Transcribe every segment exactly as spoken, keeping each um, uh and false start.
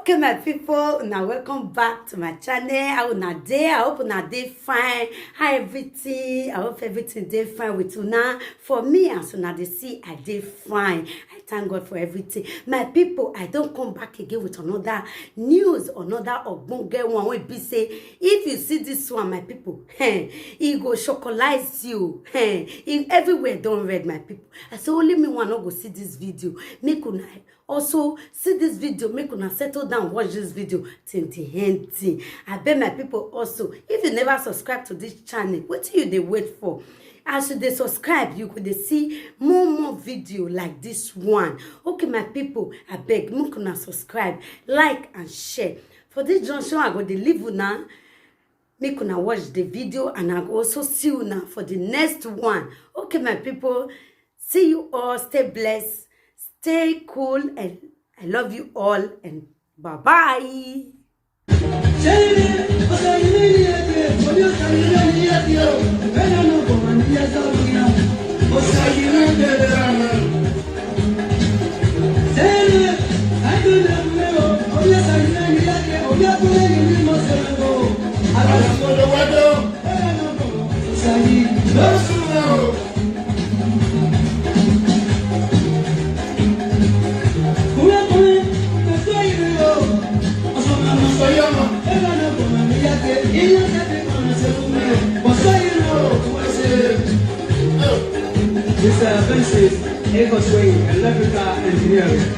Okay, my people, now welcome back to my channel. How una dey? I hope una dey fine. How everything? I hope everything dey fine with una. For me, as una dey see, I dey fine. I thank God for everything. My people, I don come back again with another news, another ogbonge one wey be say, if you see this one, my people, eh, e go chocolize you. Eh, e, everywhere don red, my people. I say only me one no go see this video. Make una also see this video, make una settle down, watch this video till the ending. I beg my people also, if you never subscribe to this channel, wetin you dey wait for? As you dey subscribe, you go dey see more more video like this one. Okay, my people, I beg, make una subscribe, like and share. For this junction, I go dey leave una. Make una watch the video and I go also see una for the next one. Okay, my people, see you all. Stay blessed, stay cool, and I love you all, and bye bye. Mister Francis Egoswe, electrical engineering.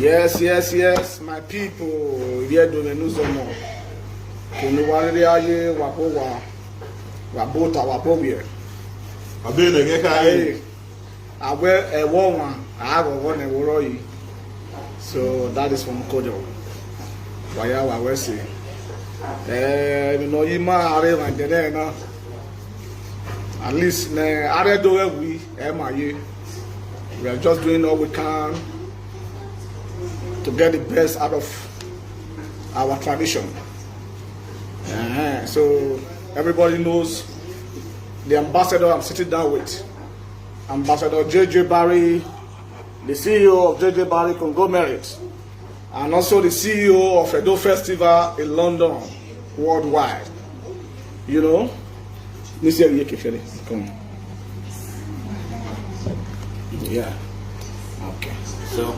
Yes, yes, yes, my people. Ivbi Ẹdo mwẹ ne uzọmọ. Kene uwa rhirhi a ye, wa bo owa, wa bo ota, wa bo ovbiẹ. Abe ne ẹghẹ kha re. Hey, a wẹ ẹvbo ọmwa, a ghọghọ ne ẹvbo rrọọ yi. So that is from Kodo. Wa ya wa wẹ ẹse. Eh, emwi ne ọ yi ima a rre emwa ẹdẹnẹrẹ na. At least ne a rre do ghẹ wi, ẹ ma ye. We are just doing all we can to get the best out of our tradition. Uh-huh. So everybody knows the ambassador I'm sitting down with, Ambassador J J Barry, the C E O of J J Barry Conglomerate, and also the C E O of Edo Festival in London, worldwide. You know, Mister Yeke Fele, come on. Yeah. Okay. So,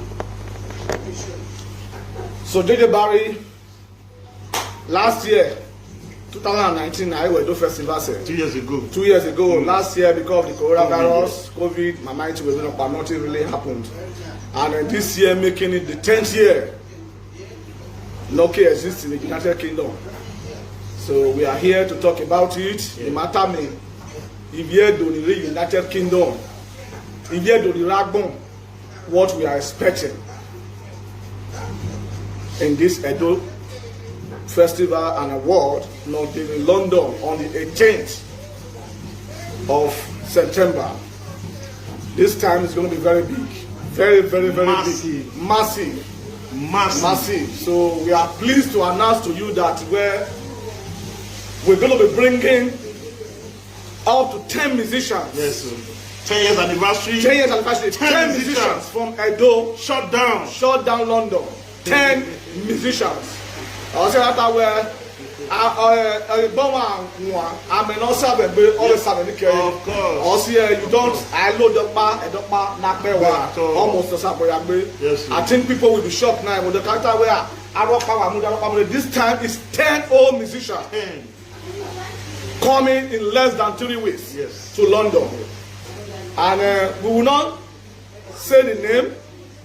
so J J Barry, last year, two thousand and nineteen, I went to festival, sir. Two years ago. Two years ago, last year, because of the coronavirus, COVID, my mind was not, nothing really happened. And uh, this year, making it the tenth year, no case exists in the United Kingdom. So we are here to talk about it. The matter me, Ivbi Ẹdo ni rre United Kingdom, Ivbi Ẹdo ni rre agbọn, what we are expecting in this Edo Festival and Award, not in London on the eighteenth of September. This time is going to be very big, very, very, very big, massive, massive. So we are pleased to announce to you that we're, we're going to be bringing up to ten musicians. Yes, sir. Ten years anniversary. Ten years anniversary. Ten musicians from Edo shut down, shut down London. Ten musicians. I say that where ẹgbọn wa wan, amẹ ne ọ sa vbe egbe, ọ vbe sa vbe ne ikẹre. Of course. Ọ si, eh, you don't, I lo dọkpa, ẹdọkpa na kpẹ wa. Almost ọsa bọ ya gbe. Yes, sir. I think people will be shocked now. But the character where Arọkpa wa mu, Arọkpa mu, this time is ten old musicians. Ten. Coming in less than three weeks, yes, to London. And uh, we will not say the name,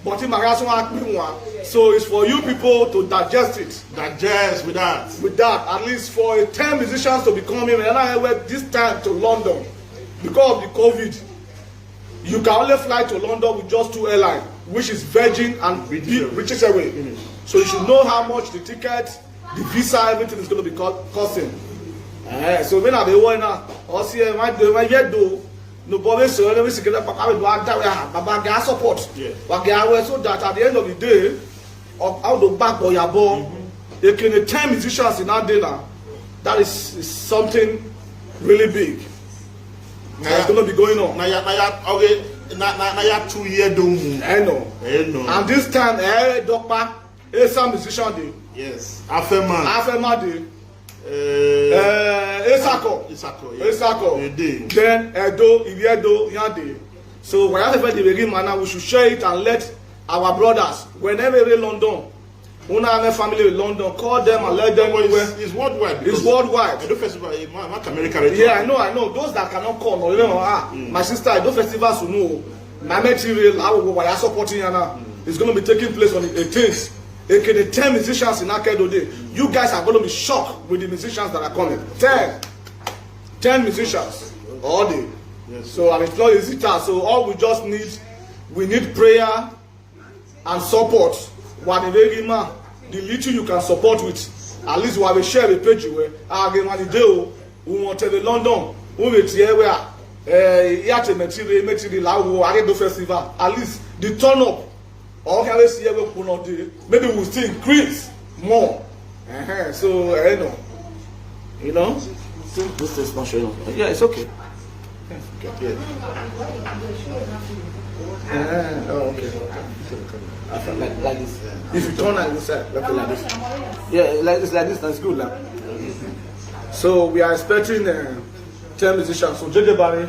but in Magasun Akpinwa. So it's for you people to digest it. Digest with that. With that, at least for uh, ten musicians to be coming, and I went this time to London because of the COVID. You can only fly to London with just two airlines, which is Virgin and British Airways. British Airways. Finish. So you should know how much the ticket, the visa, everything is going to be co- costing. Eh, so when I be one now, I see my my yet do no bother so every single back I do I baba get support. Yeah. But get away so that at the end of the day, of how the back boy abo, they can ten musicians in that day now. That is, is something really big. That's going to be going on. Na ya, na ya, okay, na na na ya two year do mu. I know. I know. And this time, eh, Dokpa, eh, some musician dey. Yes. Afema. Afema dey. Eh, Eh, Esako. Esako, yeah. Esako. Ede. Then Edo, Ivie Edo, Yande. So we have to the very man now. We should share it and let our brothers, whenever they London, una have a family in London, call them and let them know. It's, it's worldwide. It's worldwide. Edo Festival, eh, ma- ma America, right? Yeah, I know, I know. Those that cannot call, no, you know, ah, my sister, Edo Festival, you know, my material, I will go, why I supporting you now. It's going to be taking place on the eighteenth. A K A ten musicians in Akedo Day. You guys are going to be shocked with the musicians that are coming. Ten. Ten musicians all day. Yes. So, and it's not easy task. So all we just need, we need prayer and support. Wa ni vbe ghi ma, the little you can support with, at least wa vbe share the page where a ghe ma ni dey o, u want to the London, u vbe tie where, eh, ya te material, material la wo, a get the festival. At least the turn up. Ọ kha vbe si ẹvbo kpunu dee, maybe we still increase more. Uh-huh. So, I know. You know? Think this is not showing up. Yeah, it's okay. Eh, oh, okay. Like, like this. If you turn like this side, okay, like this. Yeah, like this, like this, that's good now. So we are expecting uh, ten musicians. So J J Barry,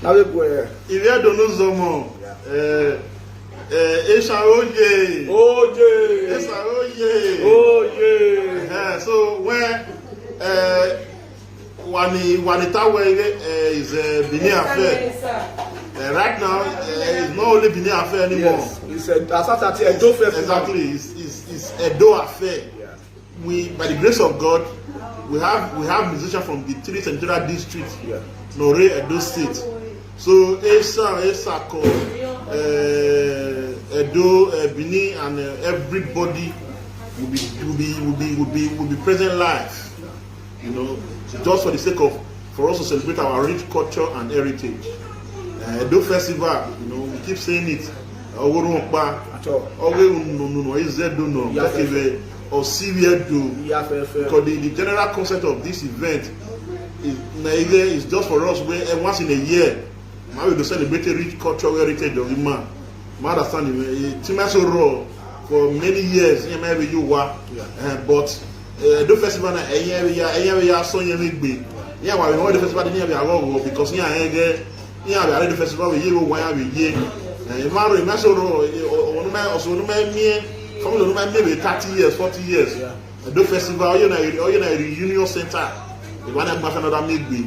now we go. Ivie do no zomo. Eh, eh, Esa oye. Oye. Esa oye. Oye. Eh, so when uh, Wani Wani Tawe uh, is a Benin affair. Uh, right now, uh, it's not only Benin affair anymore. Yes, it's a Asasati Edo Festival. Exactly, it's, it's, it's Edo affair. Yeah. We, by the grace of God, we have we have musicians from the three central districts, yeah, Nore, Edo State. So Esa, Esako, uh, Edo, uh, Benin, and uh, everybody will be will be will be will be will be present live. You know, just for the sake of for us to celebrate our rich culture and heritage. Uh, Edo Festival, you know, we keep saying it. Ọghe orhunmwu ọkpa, at all, ọghe unu nọ, ize Ẹdo nọ, yeah, kevbe Ọsiviedo. Yeah, fair, fair. Because the, the general concept of this event is, na, is just for us where, eh, once in a year, ma vbe do celebrate rich cultural heritage of the man. Ma understand him, eh, team so raw for many years, iran ma vbe ye owa. Yeah. Eh, but, eh, Edo Festival na, iran vbe ya, iran vbe ya sọ iran vbe egbe. Iran wa vbe họn Edo Festival, iran vbe aghọghọ because iran rẹn ghẹ, iran vbe Edo Festival vbe ye vbe owa iran vbe ye. Eh, ma rho, ma so raw, eh, ọ, ọ, ọ, ọ, ọ, ọ, family, ọ, ọ, ọ, ọ, thirty years, forty years. Yeah. Edo Festival, ọ ye na, ọ ye na reunion center. Evba na gba fẹ na da miẹn egbe.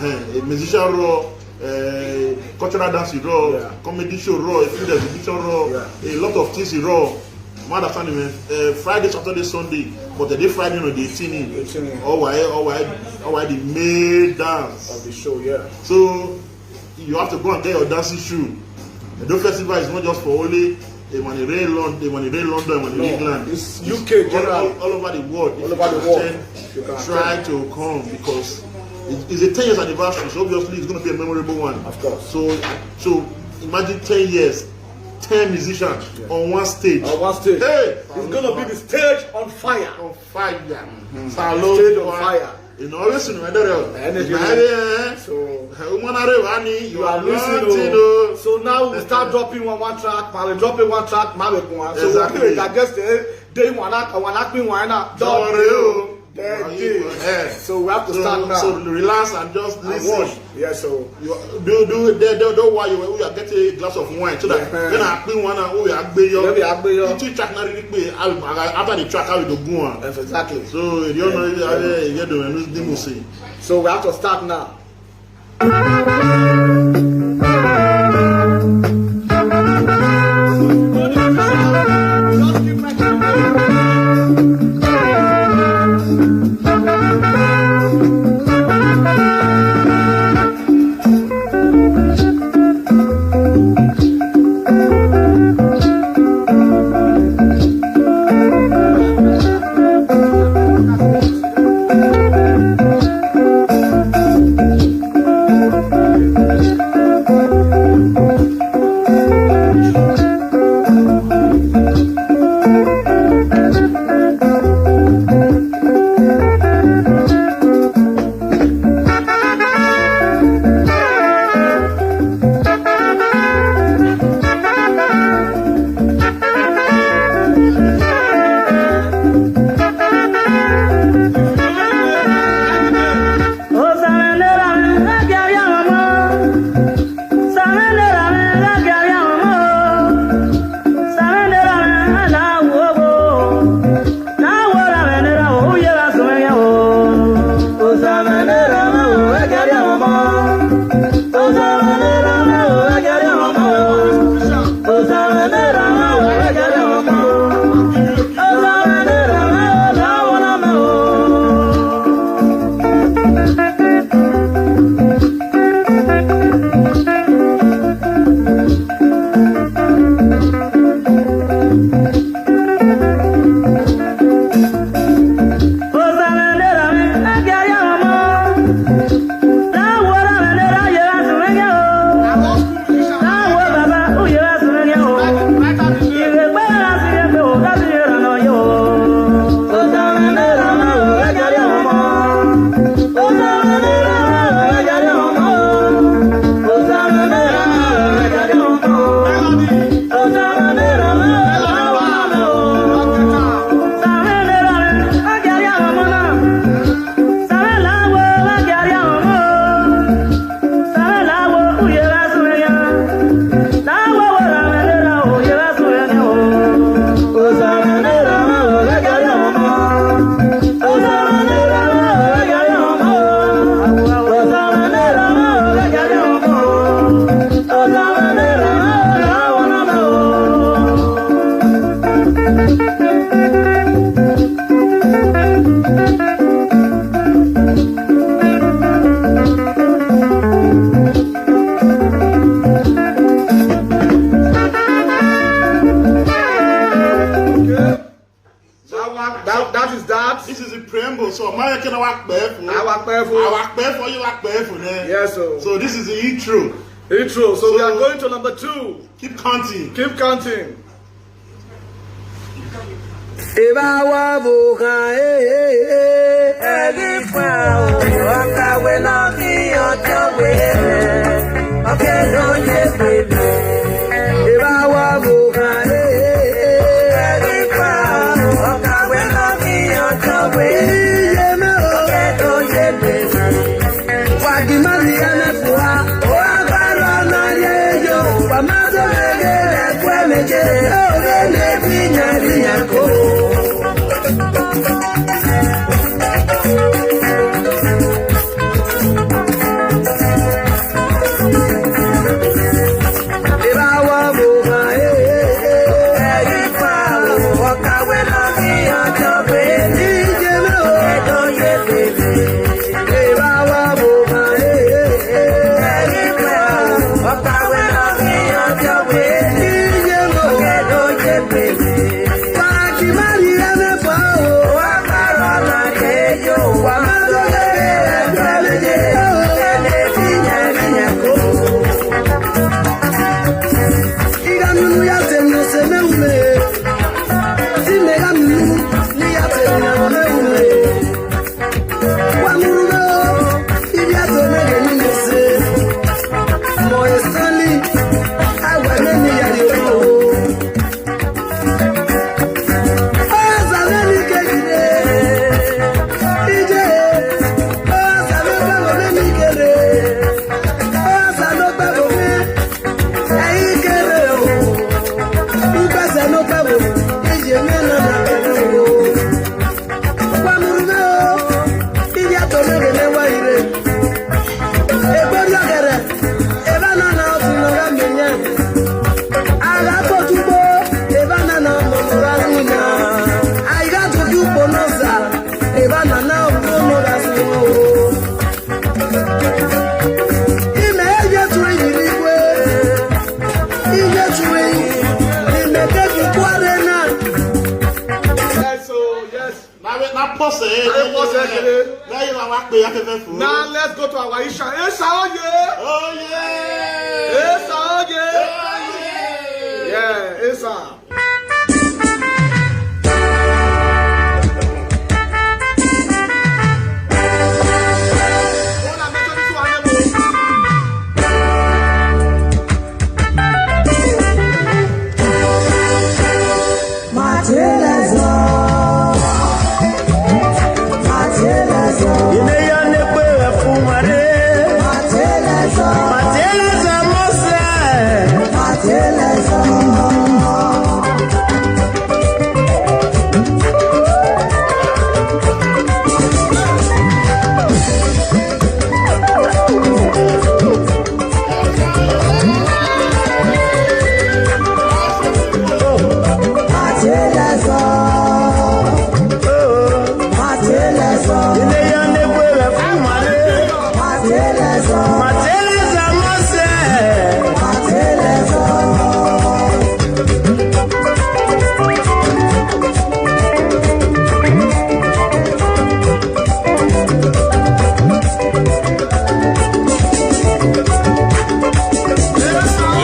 Eh, musician raw, eh, cultural dance raw, yeah, comedy show raw, food exhibition raw, yeah, a lot of things raw. Ma understand, man. Uh, Friday, Saturday, Sunday, but the day Friday, no, the eighteen. Eighteen. All why, all why, all why the main dance of the show, yeah. So you have to go and get your dancing shoe. Edo Festival is not just for only a man in London, a man in London, a man in, no, England. It's U K all, general, all, all over the world. All over the world. You can attend, try to come because it, it's a ten years anniversary, so obviously it's gonna be a memorable one. Of course. So, so imagine ten years, ten musicians, yeah, on one stage. On one stage. Hey! It's gonna be the stage on fire. On fire. Mm-hmm. Stage on fire. You know, listen, my daughter. Energy. So, woman, you are listening, oh. So now we start dropping one, one track, man. We dropping one track, man. We go on. So, exactly, we digest it. Day one, I want to be one now. Don't worry, oh. There it is. Yeah. So we have to, so start now. So relax and just listen. Yes, so you do, do, there, there, don't worry, we are getting a glass of wine so that, yeah, when I put one, we are be your, when we are be your, you two track not really be. After the track, how we do go on? Yes, exactly. So you don't know, yeah, yeah, yeah, the music, the music. So we have to start now. Our pepper. Our pepper, you are pepper, eh? Yes, sir. So this is the intro. Intro. So we are going to number two. Keep counting. Keep counting. Eva wa vbe oghan, eh, eh, eh, ẹghi fan o, ọkawẹ nọ ghi ọjọ wẹ, ọ ke do ye bebe. Eva wa vbe oghan, eh, eh, eh, ẹghi fan o, ọkawẹ nọ ghi ọjọ wẹ, iye mẹ o, ọ ke do ye bebe. Wa gi ima rhie ẹmwẹ fua, ọ gha rrọọ na rhie yo, wa ma do vbe ghe ẹkue meje, ọ vbe ne fi yan rri yan ko. Eva wa vbe oghan, eh, eh, eh, ẹghi fan o, ọkawẹ nọ ghi ọjọ wẹ, iye mẹ o, ọ ke do ye bebe. Eva wa vbe oghan, eh, eh, eh, ẹghi fan o, ọkawẹ nọ ghi ọjọ wẹ, iye mẹ o, ọ ke do ye bebe. Wa gi ima rhie ẹmwẹ fua o, ọ gha rrọọ na rhie yo, wa ma do vbe ghe ẹkue meje, ọ vbe ne fi yan rri yan ko. I gha nunu ya te ne ọse mwẹ ru mwẹ. Te imẹ gha nunu ne I ya te ne ọse mwẹ ru mwẹ. Wa mu rhurhu, ivbi ato mwẹ ghe ne I sẹ. Mọ Stanley, a wẹ mẹ ne I ya rrie oko. Osa mwẹ ne I ke rrie. Iye, osa mwẹ gbe vbe ne I ke rre. Osa nọ gbe vbe mwẹ. Ẹ i kere o, ugbẹsẹ ne okpẹvbo, iye mwẹ na na kere o. Wa mu rhurhu o, ivbi ato mwẹ ghe ne wa rre. Egbe rriọghẹrẹ, evba na na ọ sunu gha miẹn yan. A gha kpe otu ugbo, evba na na ọmọ ne ọ gha ru yan. A i gha tutu ukpo ne Osa, evba na na ọ ru ne ọ gha sunu o. Imẹ ye tue yi rre iwe, I ye tue yi, imẹ ke fi kua rre na. Yes, oh, yes. Na vbe, na pọsẹ, na pọsẹ kere. Na yi na wa kpe ya fẹfẹ fu. Now let's go to our Isha. Isha oye. Oye. Isha oye. Oye. Yeah, Isha.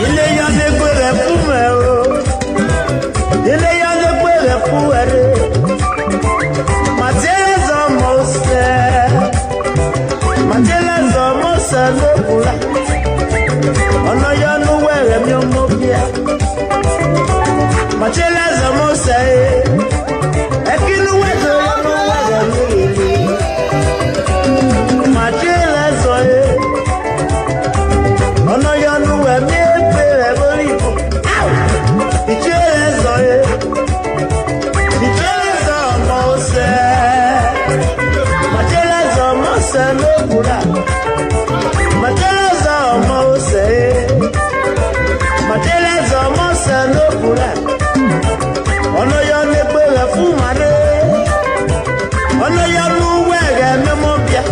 Ile ya ne gbe rẹ fu mwẹ o. Ile ya ne gbe rẹ fu ẹre. Matielezọ Mose. Matielezọ Mose ne okpula. Ọ nọ yọ ne uwẹ ghẹ miẹn ọmọ biẹ. Matielezọ Mose e. Ẹki ne uwẹ do yọ ne uwẹ ghẹ miẹn ọmọ biẹ. Matielezọ e. Ọ nọ yọ ne uwẹ miẹn egbe rẹ vbe orinmwọ. Au! Matielezọ e. Matielezọ Mose. Matielezọ Mose ne okpula. Matielezọ Mose. Matielezọ Mose ne okpula. Ọ nọ yọ ne egbe ghẹ fu mwa rre. Ọ nọ yọ ne uwẹ ghẹ miẹn ọmọ biẹ.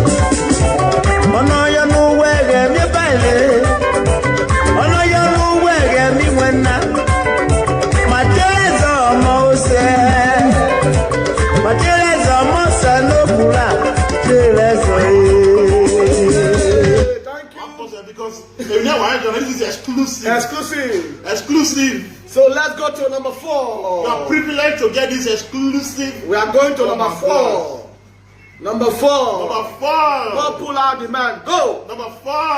Ọ nọ yọ ne uwẹ ghẹ miẹn ebaile. Ọ nọ yọ ne uwẹ ghẹ miẹn iwinna. Matielezọ Mose. Matielezọ Mose ne okpula. Matielezọ. Because if you never join, this is exclusive. Exclusive. Exclusive. So let's go to number four. You are privileged to get this exclusive. We are going to number four. Number four. Number four. Popular demand. Go. Number four.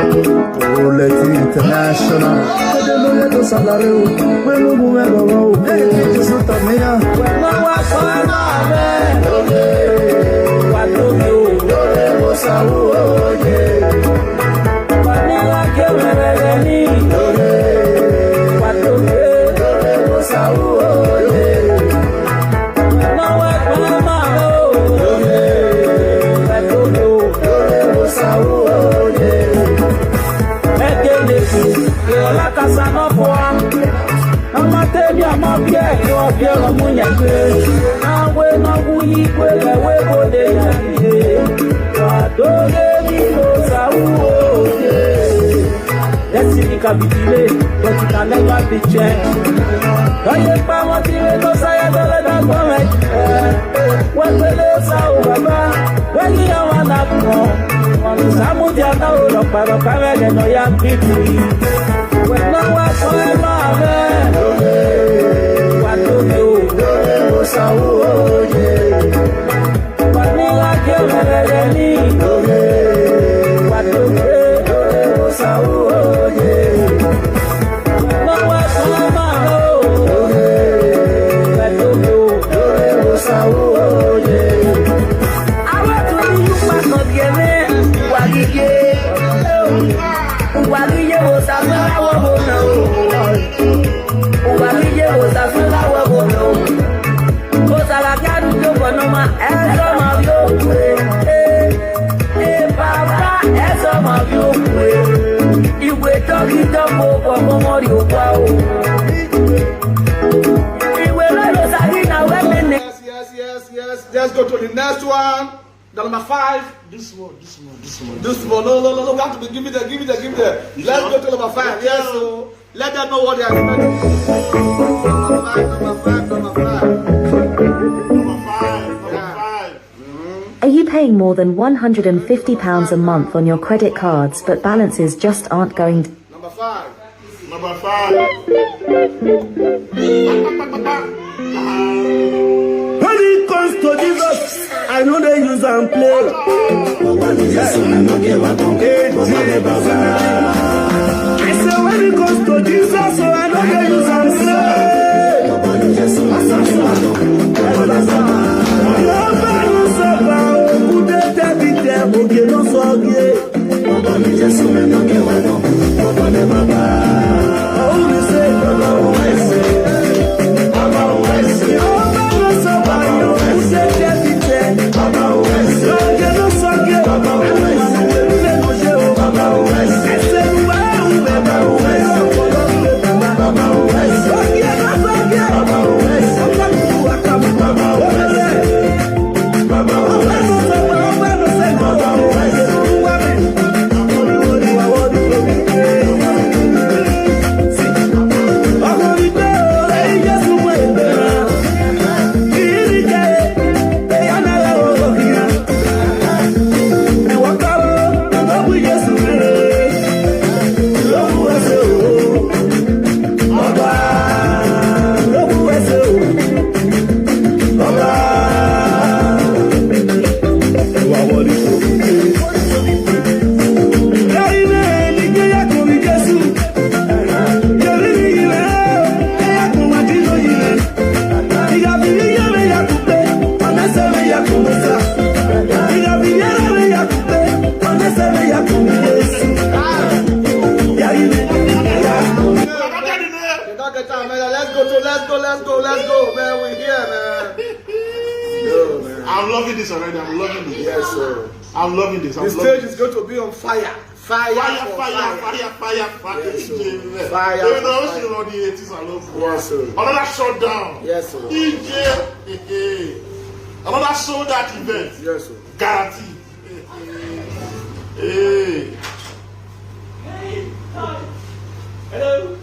Rolex International. Kede no ye do salary o. Wẹ no mu wẹ rọrọ o. Hey, Jesus, tọ me ya. Wẹ no wa sọ ẹ ma rẹ. Wa to mi o. Lore mo sa wo ye. Ọmọ tẹbi ọmọ biẹ, ọbiẹ ọmọ yẹn gbe. Awe nọ wu yi kue lẹ wẹ bode ya ye. Wa do le mi lo sa wu o ye. Destiny can be delayed, but it can never be changed. Don't you power till it goes higher than the government. Wẹ gbele sa o baba, wẹ yi ya wa na kọ. Samudia na o rọkpa rọkpa vbe ẹghẹ nọ ya kiki. Wẹ na wa sọ ẹ ma vẹ. Wa to mi o. Wa ni wa ke ọmọ rẹ ni. Wa to mi o. Sa o ye. Wẹ na wa sọ ẹ ma vẹ o. Wa to mi o. Sa o ye. Avbe Osanobua kọ biẹ mwẹ, uwa ghi ye. Uwa ghi ye vbe Osanobua vbe ọvbokhan o. Uwa ghi ye vbe Osanobua vbe ọvbokhan o. Osa gha gie adu gie obọ ne ọ ma, ẹzọ ma vbe okue. Eh, eh, baba, ẹzọ ma vbe okue. Iwe tọ ghi tọ kpo obọ ọmọ rrie owa o. Iwe vbe Osa ghi na wẹ mene. Yes, yes, yes, yes. Let's go to the next one. The number five. This one, this one, this one. This one. No, no, no, no, no. We have to be, give it there, give it there, give it there. Let's go to number five. Yes, so let them know what they are expecting. Number five, number five, number five. Number five, number five. Are you paying more than one hundred and fifty pounds a month on your credit cards but balances just aren't going d- Number five. Number five. When it comes to Jesus, I no dey use am play. Hey, Jesus. I say when it comes to Jesus, oh, I no dey use am play. Jehovah no suffer, oh, who dey tell me tell, okay, no forget. They don't get time, man. Let's go to, let's go, let's go, let's go, man. We here, man. Yo, man. I'm loving this already. I'm loving this. Yes, sir. I'm loving this. I'm loving this. The stage is going to be on fire. Fire, fire, fire, fire, fire, fire. Yes, sir. Fire, fire. Even though she already eighties and love. Yes, sir. Another shutdown. Yes, sir. D J, another sold out event. Yes, sir. Guarantee. Hey. Hello.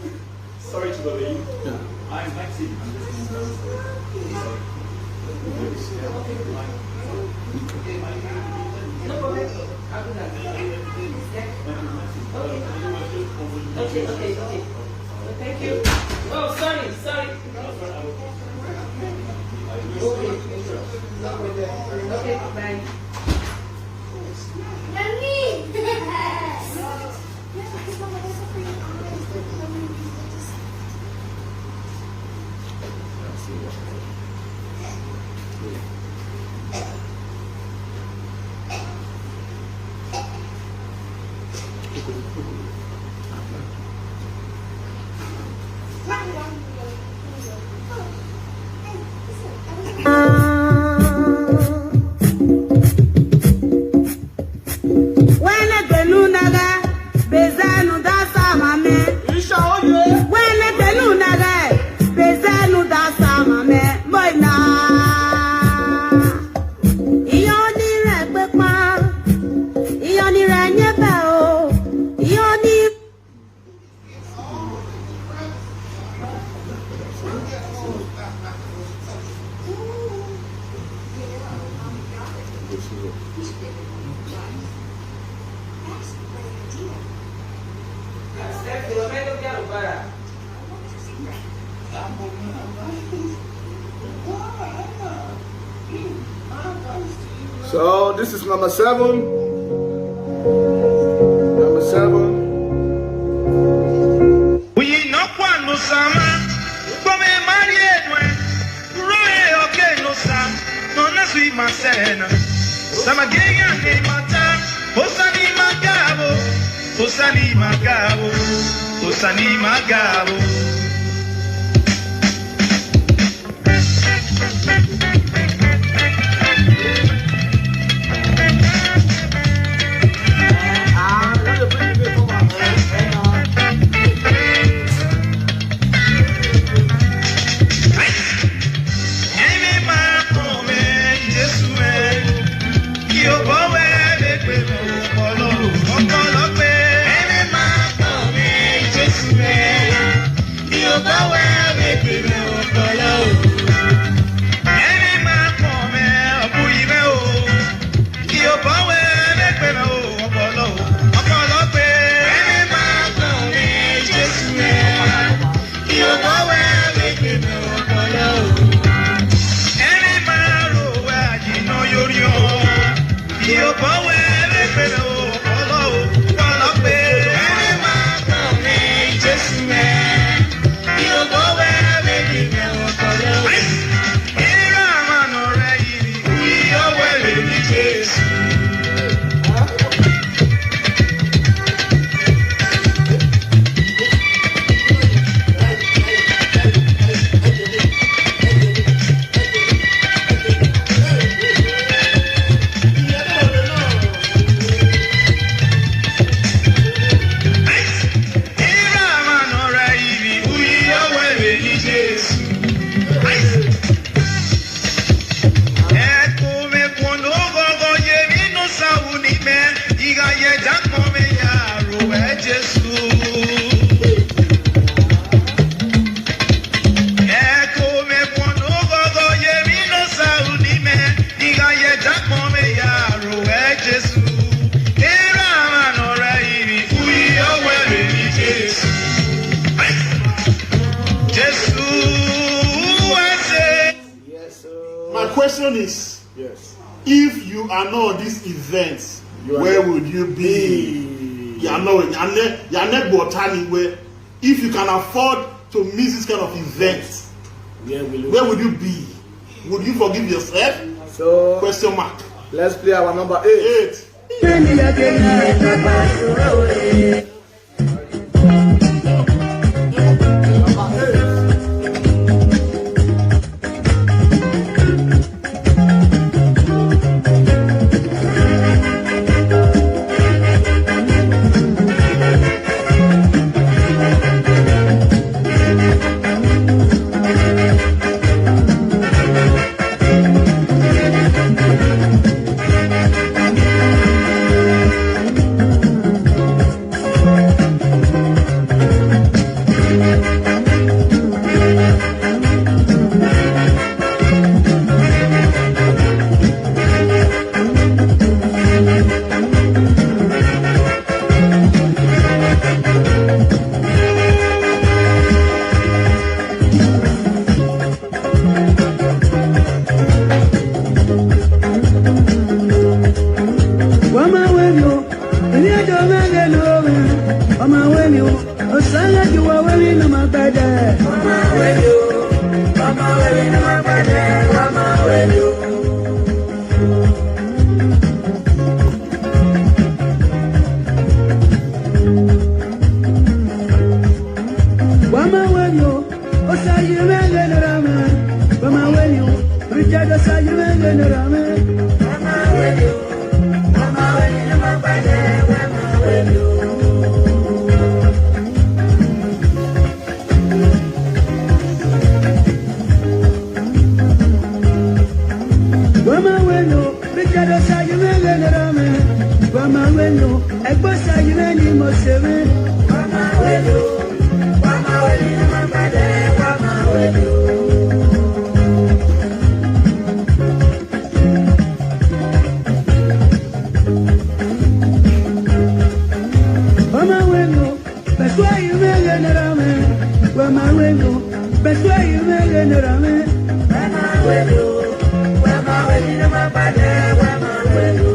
Sorry to bother you. Yeah. I'm Maxine. I'm just... No problem. I'll do that. Thank you, Maxine. Okay. Okay, okay. Thank you. Oh, sorry, sorry. Okay, okay, bye. Wẹ ne egbe ne u na ghae, bẹzẹ ne u da sa ma mẹ. Wẹ ne egbe ne u na ghae, bẹzẹ ne u da sa ma mẹ, boy na. Iyọn ni rẹ gbekpan, iyọn ni rẹ nyẹba o, iyọn ni. So this is number seven. Number seven. Uyi nọkua ne Osama, ugbọmọ ma rhie nuẹn, rọre ọ ke ne Osa, ne ọ na sui ma sẹ na. Osama ghe iran ne ima ta, Osa ni ma ga vbo, Osa ni ma ga vbo, Osa ni ma ga vbo. Ẹko mwẹ guọnọ oghọghọ ye emwi ne Osa ru ne imẹ, I gha ye ẹdẹ agbọn mwẹ ya aro ẹ Jesu. Ẹko mwẹ guọnọ oghọghọ ye emwi ne Osa ru ne imẹ, I gha ye ẹdẹ agbọn mwẹ ya aro ẹ Jesu. Erha mwa ne ọ rre ivbi, uyi ọwẹ vbe emwi Jesu. Jesu, I say, Yes, sir. My question is, Yes. if you are not at this event, You are where not would you be? be. You are not, you are ne-, you are not Botany where, if you can afford to miss this kind of event, Where will you where would you be? Would you forgive yourself? So, Question mark. let's play our number eight. Eight. Wa ma wẹ nọ, Richard Osayi mwẹ ghe ne erha mwẹ. Wa ma wẹ nọ, ẹgbẹ Osayi mwẹ ni mose mwẹ. Wa ma wẹ nọ, wa ma wẹ nọ, wa ma wẹ nọ. Wa ma wẹ nọ, bẹtue I mwẹ ghe ne erha mwẹ. Wa ma wẹ nọ, bẹtue I mwẹ ghe ne erha mwẹ. Wa ma wẹ nọ, wa ma wẹ nọ, wa ma wẹ nọ.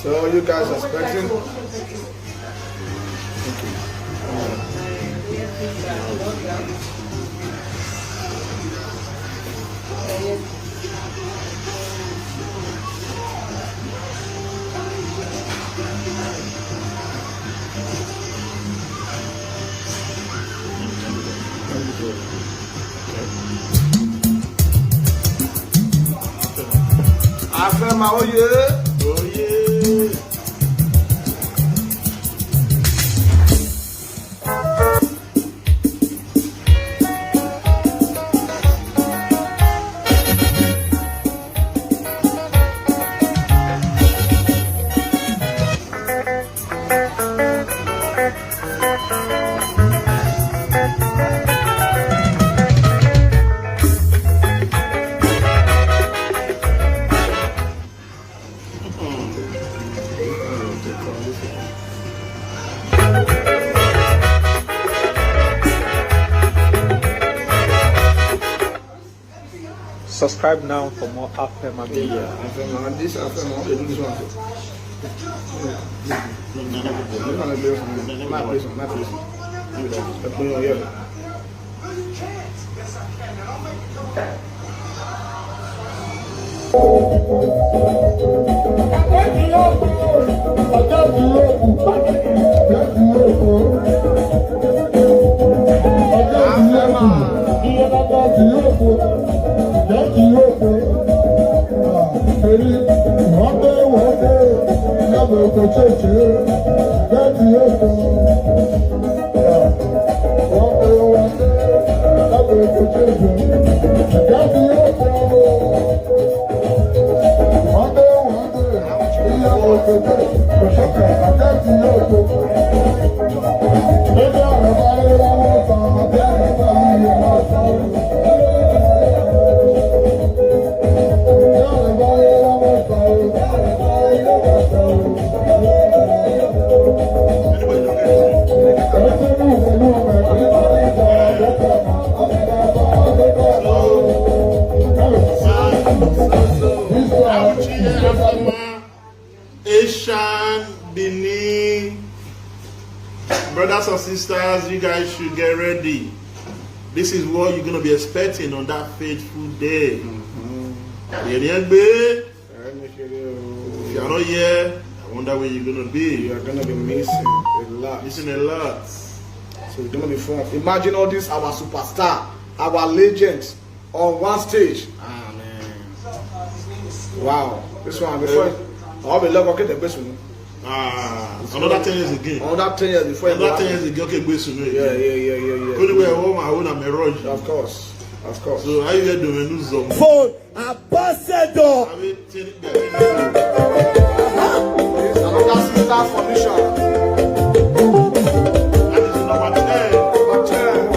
So you guys expecting? Afẹma oye, oye. Subscribe now for more Afẹma Media. Afẹma, this Afẹma, okay, do this one. This one, this one, this one. My place, my place. Open your ear. Asian, Benin, brothers and sisters, you guys should get ready. This is what you're gonna be expecting on that fateful day. Yẹrẹ egbe. If you are not here, I wonder where you're gonna be. You are gonna be missing a lot. Missing a lot. So it's gonna be fun. Imagine all this our superstar, our legends on one stage. Ah, man. Wow. This one before. I'll be love okay the best one. Ah, another ten years again. Another ten years before. Another ten years again. Okay, best one. Yeah, yeah, yeah, yeah, yeah. Only way I want my own, I'm a rush. Of course. Of course. So how you get the menu zone? Phone. Ambassador. Another sister submission. That is number ten. Number ten.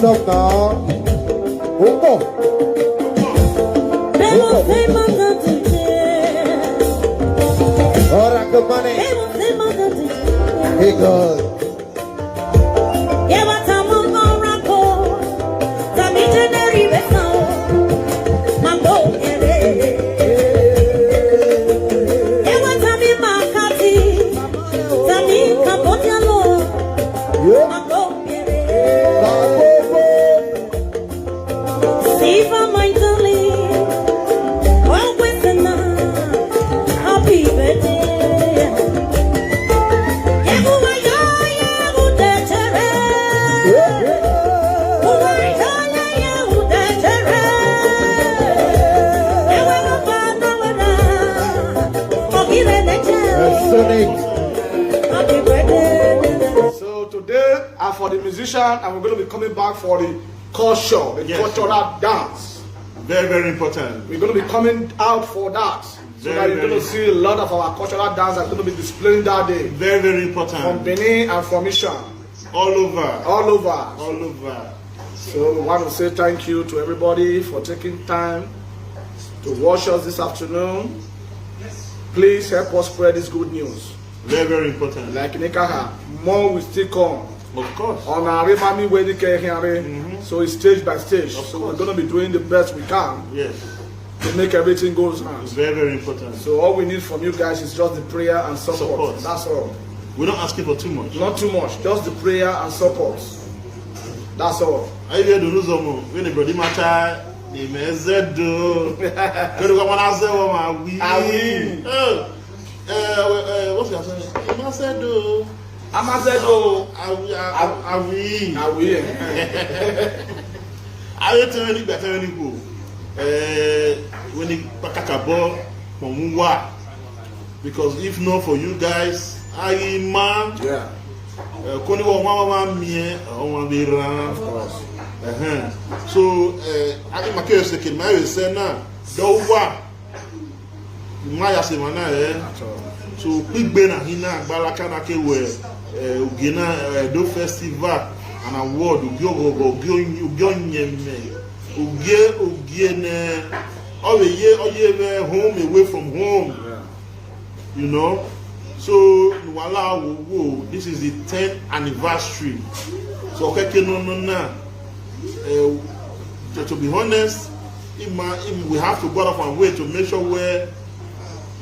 Stop now. Upo. All right, good money. Hey, God. Yeah. Siva, my darling, always and now, happy birthday. Sonic. Happy birthday. So today, I'm for the musician, and we're going to be coming back for the culture, the Yes. cultural dance. Very, very important. We're going to be coming out for that. So Very, that you're going to very see a lot of our cultural dance that's going to be displaying that day. Very, very important. From Benin and from Ishan. All over. All over. All over. So we want to say thank you to everybody for taking time to watch us this afternoon. Please help us spread this good news. Very, very important. Like Nikaha, more will still come. Of course. Ọna rre ma mi wẹ ne I ke khian rre. Mm-hmm. So it's stage by stage. Of So we're course. going to be doing the best we can Yes. to make everything goes round. Very, very important. So all we need from you guys is just the prayer and support. Support. That's all. We're not asking for too much. Not too much. Just the prayer and support. That's all. Ayi vbe do n'uzọmọ, vbene brọdi ma ta, ne imẹ zẹ do. Kẹdẹ wa ma na zẹ vbe ọmwa wi. Awi. Eh, eh, eh, what's your saying? Ima zẹ do. Ama zẹ do. Awi, a-, a-, awi. Awi. Avbe te mwẹ ni gba te mwẹ ni khuo. Eh, wẹ ni kpakakabọ, kpọnmwẹ uwa. Because if not for you guys, I man, Yeah. uh, koni wa wa wa miẹn, ọmwa vbe rran. Of course. Ẹhẹn. So, uh, I think my case ke ma we say now, do wa. Ma ya se ma na eh. At all. So, gbigbe na hina gbalaka na ke we, uh, ugie na, uh, do festival and award, ugie ogogo, ugie onye-, ugie onyẹmẹ, ugie, ugie ne, ọ vbe ye, ọ ye vbe home away from home. Yeah. You know, so ne uwa la wo wo, this is the tenth anniversary. So, okay, okay, no, no, no. Uh, to, to be honest, it ma-, it, we have to go out of our way to make sure we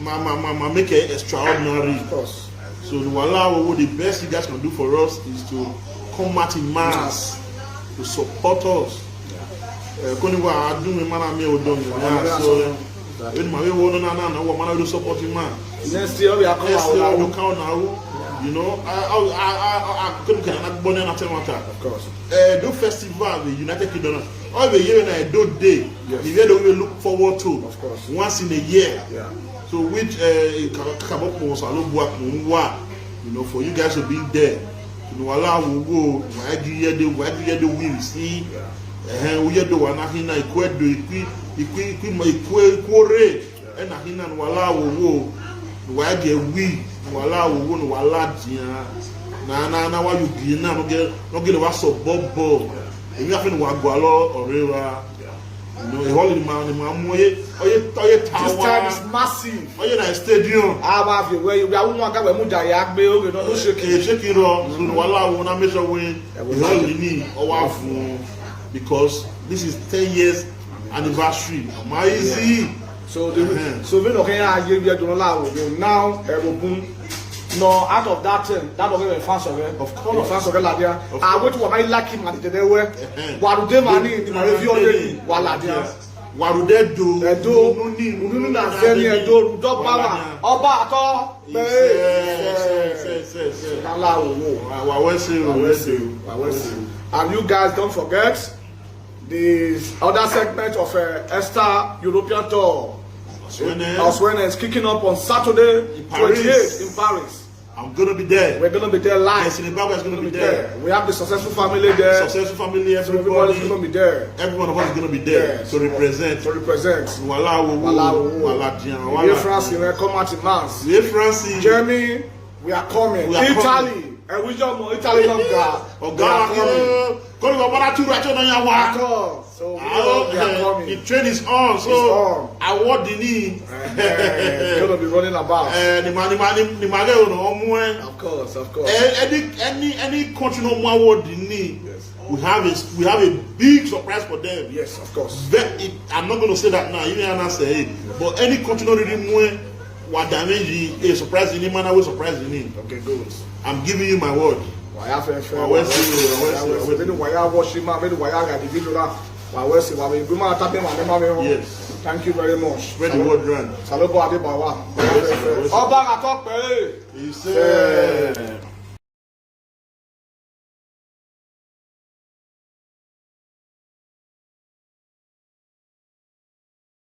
ma, ma, ma, ma make it extraordinary. Of course. So ne uwa la wo wo, the best you guys can do for us is to come out in mass to support us. Eh, koni wa adun ma na miẹn odọ yẹn. Yeah, so, eh, ma vbe wo nọ na, na, na, wa ma na do support man. Next year, we are coming Next year, out. We come now. You know, I, I, I, I, I couldn't get an agbon and tell matter. Of course. Eh, do festival the United Kingdom. All the year na Edo Day. Yes. The year that we look forward to. Of course. Once in a year. Yeah. So which, eh, ka, ka, ka, you know, for you guys to be there. You know, uwa la wo wo, uwa gi ye de, uwa gi ye de win si. Ẹhẹn, u ye do wa na hina ikue do ikui, ikui, ikui ma ikue, ikue re. Ena hina ne uwa la wo wo, ne uwa gi wi, ne uwa la wo wo, ne uwa la dian. Na, na, na wa yu gi na, no ge, no ge le wa sọ bọbọ. Emi afi ne uwa gualọ ọre wa. You know, ehọ ni ma, ni ma mu ye, ọ ye, ọ ye ta This wa. Time is massive. Ọ ye na stadium. A wa fi wẹ, wẹ a wu wan ka wẹ mu da ya gbe, oge nọ, no shake. Eh, shake it up. So, ne uwa la wo na make sure we, Yeah, we ehọ like it. Ni, ọ wa fun. Because this is ten years anniversary. Ma easy. So, the, Uh-huh. so we no can hear you, we don't allow you. Now, eh, we boom. No, out of that ten, that was a fans of it. Of course. Fans of it, like, yeah. Of I course. Went to what I like him at the day where, Uh-huh. What do they money, the money, if you already, what, like, yeah. Wa ru de do. Ẹdo. Unu ni, unu ni na zẹ ni Ẹdo, ru dọ ba wa. Ọba atọ. Yes, yes, yes, yes, yes. Ala wo wo. Wa, wa wẹ se o, Wa wẹ se o, wa wẹ se o. And you guys don't forget the other segment of, uh, Esther European Tour. Oswene. Oswene is kicking up on Saturday, In Paris. twenty-eight in Paris. I'm gonna be there. We're gonna be there live. Yes, in the Bible is gonna be there. We have the successful family there. Successful family, So everybody. Everybody's gonna be there. Every one of us is gonna be there Yeah, to so represent. To represent. Wala wo wo. Wala wo wo. Wala dian. Wala France, you know, come out in mass. Yes, France. Germany, we are coming. We are Italy. Coming. And we just know Italy, Ọga. We are coming. Kọni baba na tu ra chọ na ya wa. Come. So we Ah, know they are okay. coming. The train is on. So It's on. Award ni. Eh, eh, it's gonna be running about. Eh, ni ma ni ma ni ni ma gẹ ono mu eh. Of course, of course. Eh, any any any country no mu award ni. Yes. We have a we have a big surprise for them. Yes, of course. Ve- it, I'm not going to say that now. You may not say it, but any country no really mu eh. Wa da me yi a surprise ni mana we surprise ni. Okay, good. I'm giving you my word. Wa ya fẹfẹ. Wa wẹ si, wa wẹ si, wa wẹ si. Vbene wa ya watch ma, vbene wa ya gha the video na. Wa wẹ si, wa vbe gbe ma ta pe ma ne ma vbe họn. Yes. Thank you very much. Spread the word round. Salobo Adebawa. Yes, yes. Ọba Akọkpẹ. He said.